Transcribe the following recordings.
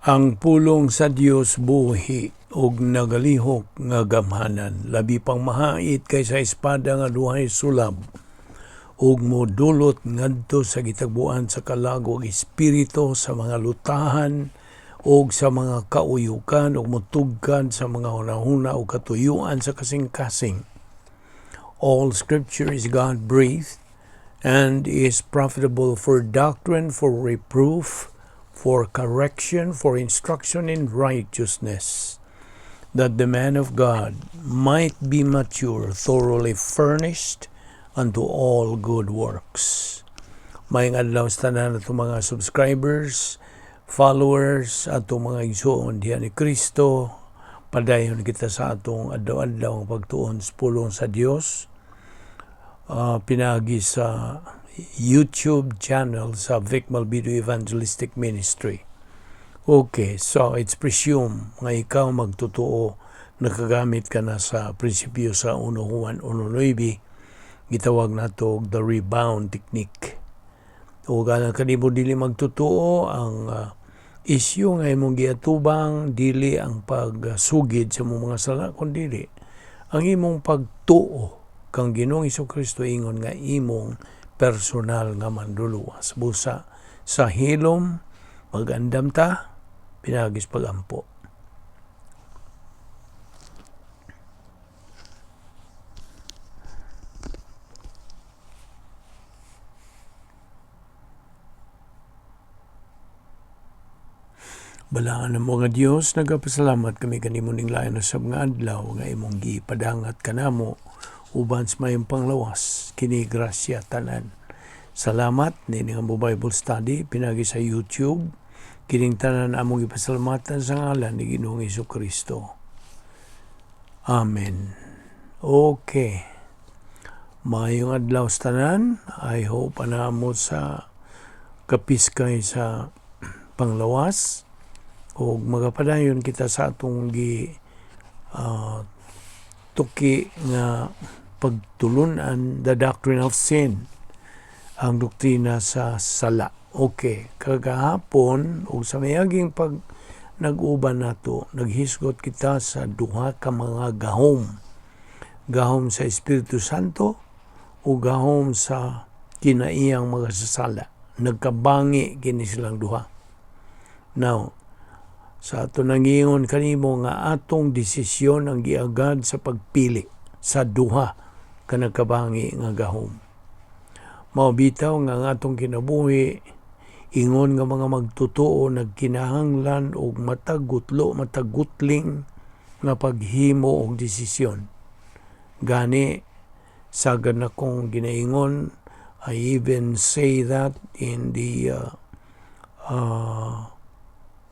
Ang pulong sa Dios buhi ug nagalihok nga gamhanan, labi pang mahait kaysa espada nga duhay sulab, ug modulot ngadto sa gitagbuan sa kalag ug espiritu, sa mga lutahan ug sa mga kauyukan, ug motugkad sa mga hunahuna ug katuyuan sa kasing-kasing. All scripture is God-breathed and is profitable for doctrine, for reproof, for correction, for instruction in righteousness, that the man of God might be mature, thoroughly furnished unto all good works. Maayong adlaw sa tanan atong mga subscribers, followers, atong mga igsoon diha ni Kristo. Padayon kita sa atong adlaw-adlaw ang pagtuon sa pulong sa Dios. Pinaagi sa YouTube channel sa Vic Malvido Evangelistic Ministry. Okay, so it's presumed nga ikaw magtotoo nakagamit ka na sa prinsipyo sa 1 Juan 1.9, gitawag nato the rebound technique. O ganang kanimo dili magtotoo, ang isyu nga imong giatubang dili ang pagsugid sa imong mga sala, kundi ang imong pagtuo kang Ginoong Kristo ingon nga imong personal nga manluluwas. Busa sa hilom magandam ta pinaagi sa pagampo. Balaan mo nga Dios, nagapasalamat kami kanimo ning lain usab nga adlaw nga imong gipadangat kanamo uban sa mayong panglawas kini grasya tanan. Salamat niini nga Bible study pinaagi sa YouTube. Kining tanan among gipasalamatan sa ngalan ni Ginoong Kristo. Amen. Okay. Maayong adlaw sa tanan. I hope anamo sa kapiskay sa panglawas o magapadayon kita sa atong gi tuki nga pagtulunan, the doctrine of sin, ang doktrina sa sala. Okay, kagahapon o sa mayaging pag nag-uban nato, naghisgot kita sa duha ka mga gahom. Gahom sa Espiritu Santo o gahom sa kinaiyang mga sasala. Nagkabangi kini silang duha. Now, sa ato nangingon kanimo nga atong desisyon ang giagad sa pagpili sa duha ka nagkabangi nga gahom. Mao bitaw nga ang atong kinabuhi ingon nga mga magtotoo nagkinahanglan og matag gutlo, matag gutling nga paghimo og desisyon. Gani sagad na kong ginaingon, I even say that in the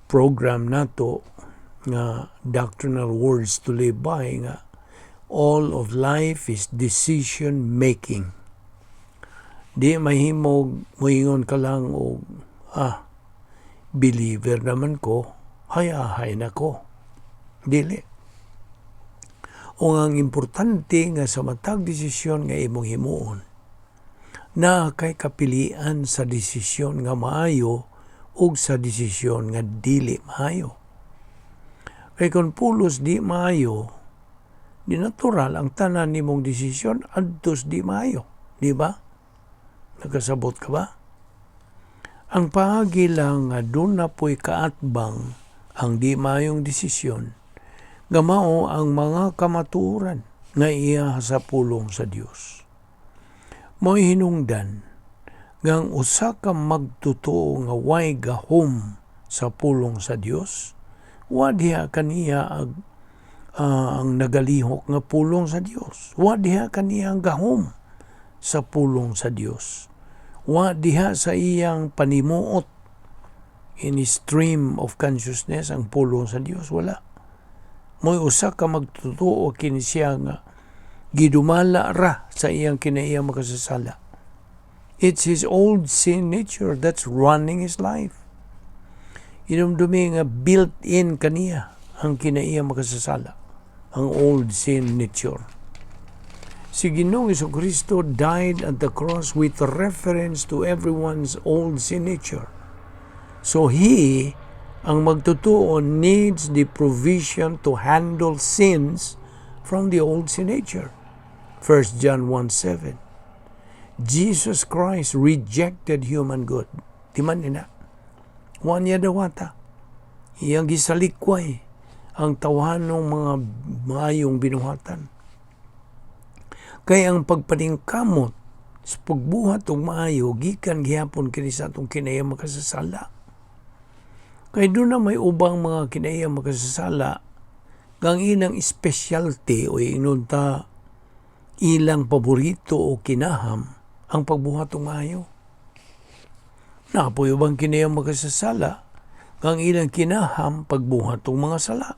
program nato nga Doctrinal Words to Live By, nga all of life is decision making. Di mahimog moingon ka lang og believer naman ko, hayahay na ko. Dili. O ang importante nga sa matag desisyon nga imong himuon, na kay kapilian sa desisyon nga maayo ug sa desisyon nga dili maayo. Kay kung pulos di maayo, di natural ang tanan nimong desisyon adtos di maayo, di ba? Nagkasabot ka ba? Ang paagi lang nga doon na po'y kaatbang ang di maayong desisyon, nga mao ang mga kamatuoran nga iya sa pulong sa Dios. Mo'y hinungdan nga ang usa ka magtotoo nga way gahom sa pulong sa Dios, wa diha kaniya ang nagalihok nga pulong sa Dios. Wa diha kaniya ang gahom sa pulong sa Dios. Wa diha sa iyang panimuot in his stream of consciousness ang pulong sa Dios, wala. Mo'y usa ka magtotoo kini siya nga gidumala ra sa iyang kinaiyang makasasala. It's his old sin nature that's running his life. Inumdumi nga built-in kaniya ang kinaiyang makasasala, ang old sin nature. Si Ginoong Kristo died at the cross with reference to everyone's old sin nature. So he Ang magtotoo needs the provision to handle sins from the old sin nature. 1 John 1:7. Jesus Christ rejected human good. Di man nina. Wa niya dawata. Iyang gisalikway ang tawhanong mga maayong binuhatan. Kay ang pagpaningkamot sa pagbuhat og maayo gikan gihapon kini sa atong kinaiya makasasala. Kay duna may ubang mga kinaiya makasasala kang ilang specialty o ingnon ta ilang paborito o kinaham ang pagbuhat og maayo. Naa poy ubang kinaiya makasasala kang ilang kinaham pagbuhat og mga sala.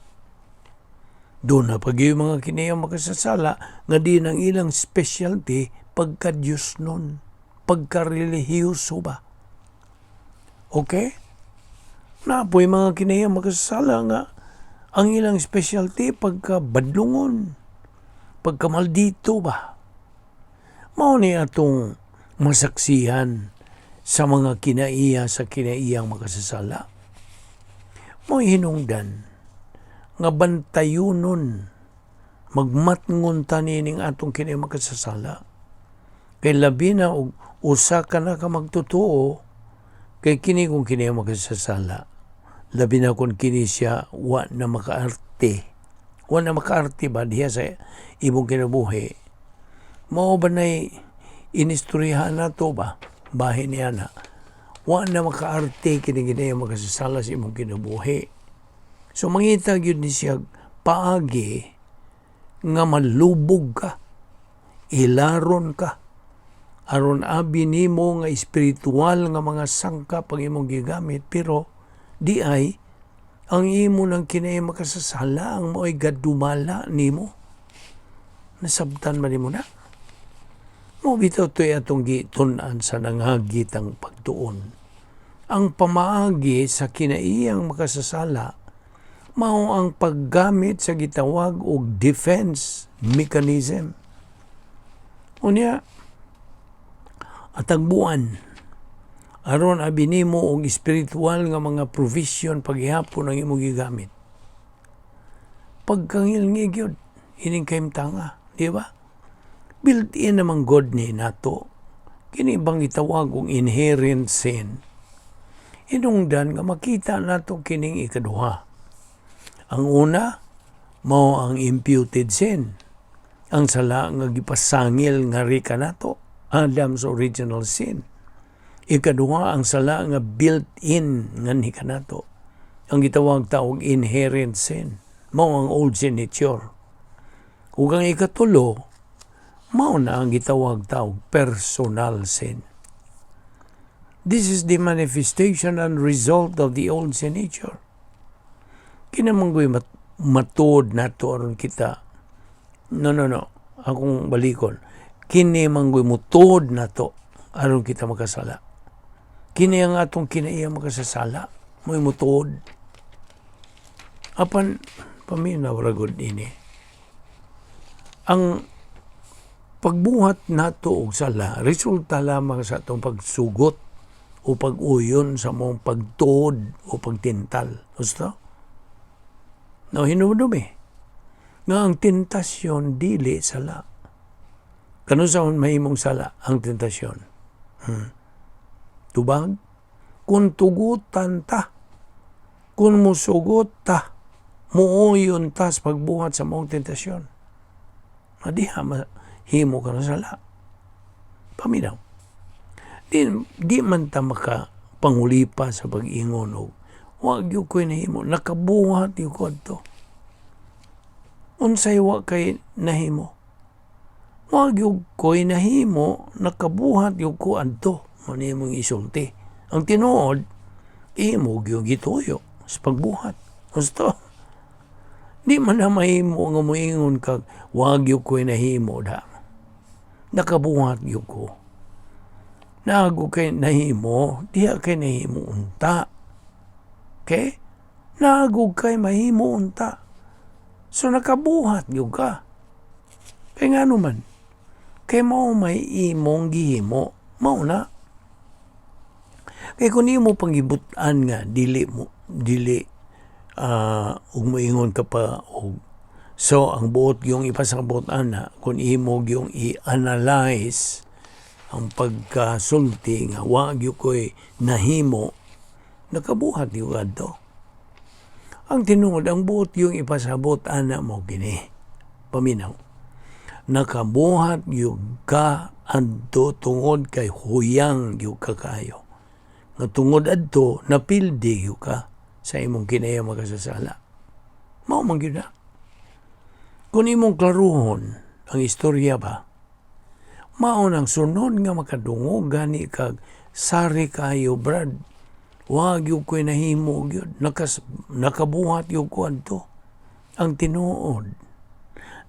Duna pa gyud mga kinaiya makasasala nga di nang ilang specialty pagka-Diyos nun, pagka-relihiyoso ba. Okay? Naa poy mga kinaiya makasasala nga ang ilang specialty pagka badlungon, pagka maldito ba. Mao ni atong masaksihan sa mga kinaiya sa kinaiyang makasasala. Mo'y hinungdan nga bantayunon, magmatngon ta nining atong kinaiya makasasala. Kay labi na og usa ka na ka magtotoo, kay kini kung kinaiya makasasala, labi na kung kini siya wa na makaarte. Wa na makaarte ba diha sa imong kinabuhi. Mao ba na'y inistoryahan nato ba? Bahin niya na. Wa na makaarte kini kinaiya makasasala sa imong kinabuhi. So mangita gyud ni siya paagi nga malubog ka, ilaron ka, aron abi nimo nga espiritual nga mga sangkap ang imong gigamit, pero di ay ang imo ng kinaiya makasasala ang mao'y gadumala nimo. Nasabtan man nimo na? Mao bitaw to'y atong gitun-an sa nangagitang pagtuon. Ang pamaagi sa kinaiyang makasasala mao ang paggamit sa gitawag og defense mechanism. Unya, atagbuan aron abi nimo og espiritual nga mga provision paghihapon ang imong gigamit. Pagkangilngi gyud ining kahimtanga, di ba? Built-in naman God ni nato. Kini bang gitawag og inherent sin? Hinungdan nga makita nato kining ikaduha. Ang una, mao ang imputed sin. Ang sala nga gipasangil nga rika nato, Adam's original sin. Ikaduha, ang sala nga built-in nga ni kanato. Ang gitawag ta og inherent sin. Mao ang old sin nature. Ug ang ikatulo, mao na ang gitawag ta og personal sin. This is the manifestation and result of the old sin nature. Kinamanggoy matuod nato aron kita. No, no, no. Akong balikon. Kini manggoy mutuod nato aron kita makasala. Kini ang atong kinaiya makasasala. Mo'y mutuod. Apan, paminaw ra gud ini. Ang pagbuhat nato og sala, resulta lamang sa atong pagsugot o pag-uyon sa mong pagtuod o pagtintal. Gusto? No, hinumdumi nga ang tentasyon dili sala. Kanus-a mahimong sala ang tentasyon? Tubag? Kung tugutan ta, kung musugot ta, muuyon ta sa pagbuhat sa mong tentasyon. Madiha, mahimo ka na sala. Paminaw. Di man ta maka pangulipa sa pag-ingon og wag gyud ko'y nahimo, nakabuhat gyud ko adto. Unsay wa kay nahimo? Wag gyud ko'y nahimo, nakabuhat gyud ko adto. Mao ni imong isulti. Ang tinuod, imo gyud gituyo sa pagbuhat. Gusto? Di man na mahimo nga moingon kag wag gyud ko'y nahimo da. Nakabuhat gyud ko. Nago kay nahimo, diha kay nahimo unta. Okay? Nago kay mahimo unta. So nakabuhat gyud ka. Kay ngano man? Kay mao may imong gihimo, mao na. Kay kung imo pangibut-an nga dili mo dili ug moingon ka pa og, so ang buot yung ipasabot ana, kung imo yung i-analyze ang pagkasulti nga wa gyud ko'y nahimo, nakabuhat gyud adto. Ang tinuod, ang buot yung ipasabot ana mo kini. Paminaw. Nakabuhat gyud ka adto tungod kay huyang gyud ka kayo. Nga tungod adto, napildi gyud ka sa imong kinaya makasasala. Mao man gyud na. Kung imong klaruhon ang istorya ba, mao nang sunod nga makadungog gani kag, "Sorry kayo, Brad, wa gyud ko'y nahimo gyud, nakabuhat gyud ko adto." Ang tinuod,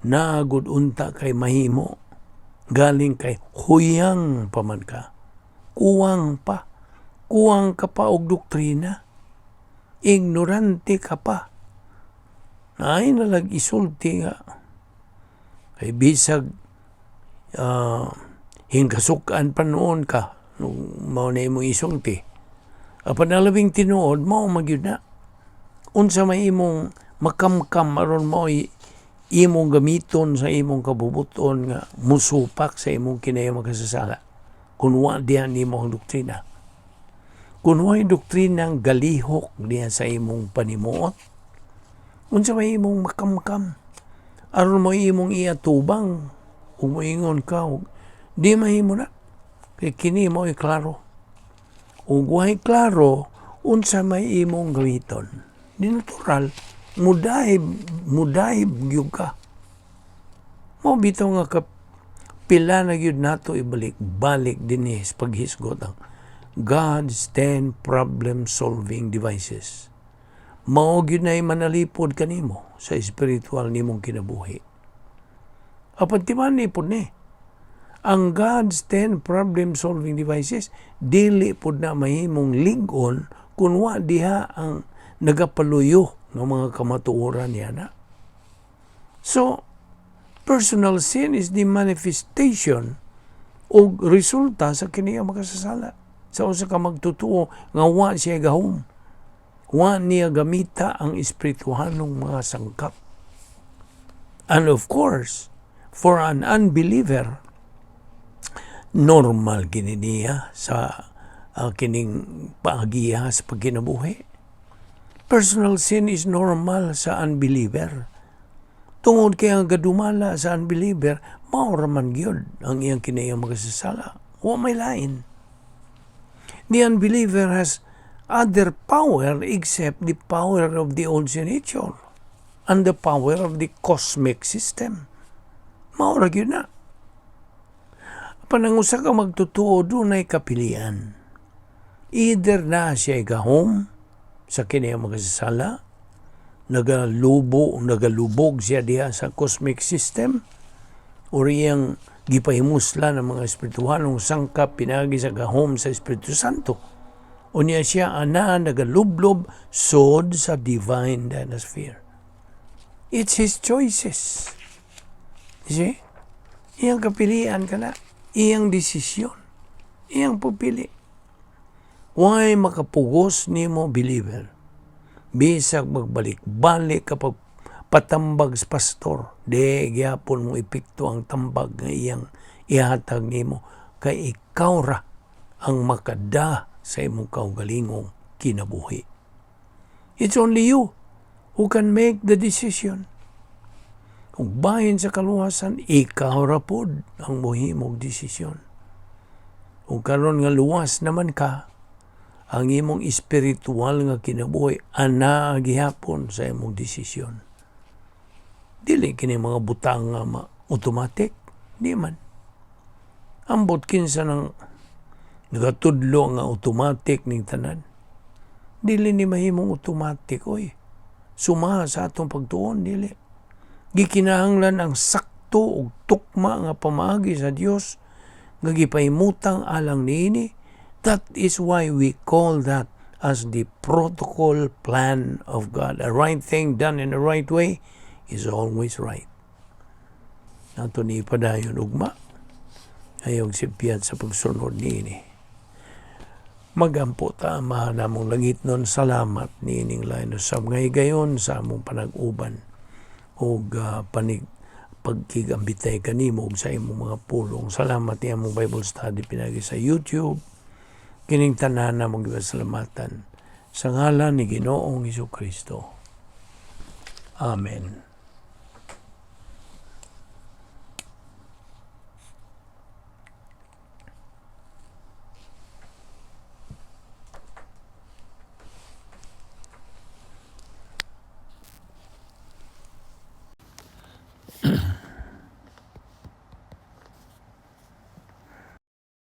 naagod unta kay mahimo, galing kay huyang pa man ka, kuwang pa, kuwang ka pa og doktrina, ignorante ka pa. Ay nalag isulti nga kay bisag hingkasukan pa noon ka nung mao na imong isulti. Apan alabing tinuod, mao magyud na. Unsa may imong makamkam aron mao'y imong gamiton sa imong kabubuton nga musupak sa imong kinaya makasasala kung wa diha nimo ang doktrina? Kung wa'y doktrina galihok diha sa imong panimuot, unsa may imong makamkam aron mo imong iatubang ug moingon ka og di mahimo na kay kini mo'y klaro? Ug way klaro, unsa may imong gamiton? Di natural mudayib, mudayib gyud ka. Mao bitaw nga kap pila na gyud nato ibalik balik dinhi sa paghisgot ang God's 10 problem solving devices. Mao gyud na manalipod kanimo sa espiritual nimong kinabuhi. Apan timan pod ni ang God's 10 problem solving devices, dili pod na mahimong lig-on kung wa diha ang nagapaluyo ng mga kamatuoran niya na. So, personal sin is the manifestation o resulta sa kini ang makasasala sa usa ka magtutuo nga wa siya gahom. Wa niya gamita ang espirituhanong mga sangkap. And of course, for an unbeliever, normal kini niya sa kining paagiya sa pagkinabuhi. Personal sin is normal sa unbeliever. Tungod kay ang gadumala sa unbeliever, mao ra man gyud ang iyang kinayang makasasala. Wa may lain. The unbeliever has other power except the power of the old sin nature and the power of the cosmic system. Mao ra gyud na. Apan ang usa ka magtutuo, dunay kapilian. Either na siya gahom sa kiniyang makasasala, nagalubo, nagalubog siya diha sa cosmic system, or iyang gipahimusla ng mga espirituhanong sangkap pinagi sa gahom sa Espiritu Santo. Unya siya ana nagalublob sod sa divine dynasphere. It's his choices. You see? Iyang kapilian ka na. Iyang desisyon. Iyang pagpili. Why makapugos nimo, believer? Bisag magbalik-balik kapag patambag sa pastor, di gyapon mo epekto ang tambag nga iyang ihatag nimo kay ikaw ra ang makada sa imong kaugalingong kinabuhi. It's only you who can make the decision. Kung bahin sa kaluwasan, ikaw ra pod ang mohimog desisyon. Kung karon nga luwas naman ka, ang imong espiritual nga kinabuhi ana gihapon sa imong desisyon. Dili kini mga butang nga automatic, di man. Ambot kinsa nang nagatudlo nga automatic ning tanan. Dili ni mahimong automatic, oy. Suma sa atong pagtuon, dili. Gikinahanglan ang sakto ug tukma nga pamaagi sa Dios nga gipahimutang alang niini. That is why we call that as the protocol plan of God. A right thing done in the right way is always right. Nato ni ipadayon ugma. Ayog sipyat sa pagsunod niini. Magampo ta. Amahan namong langitnon, salamat niining lain usab nga higayon sa among panag-uban og panig pagkigambitay kanimo ug sa imong mga pulong. Salamat ni among Bible study pinagi sa YouTube. Kining tanan namong gipasalamatan sa ngalan ni Ginoong Kristo. Amen.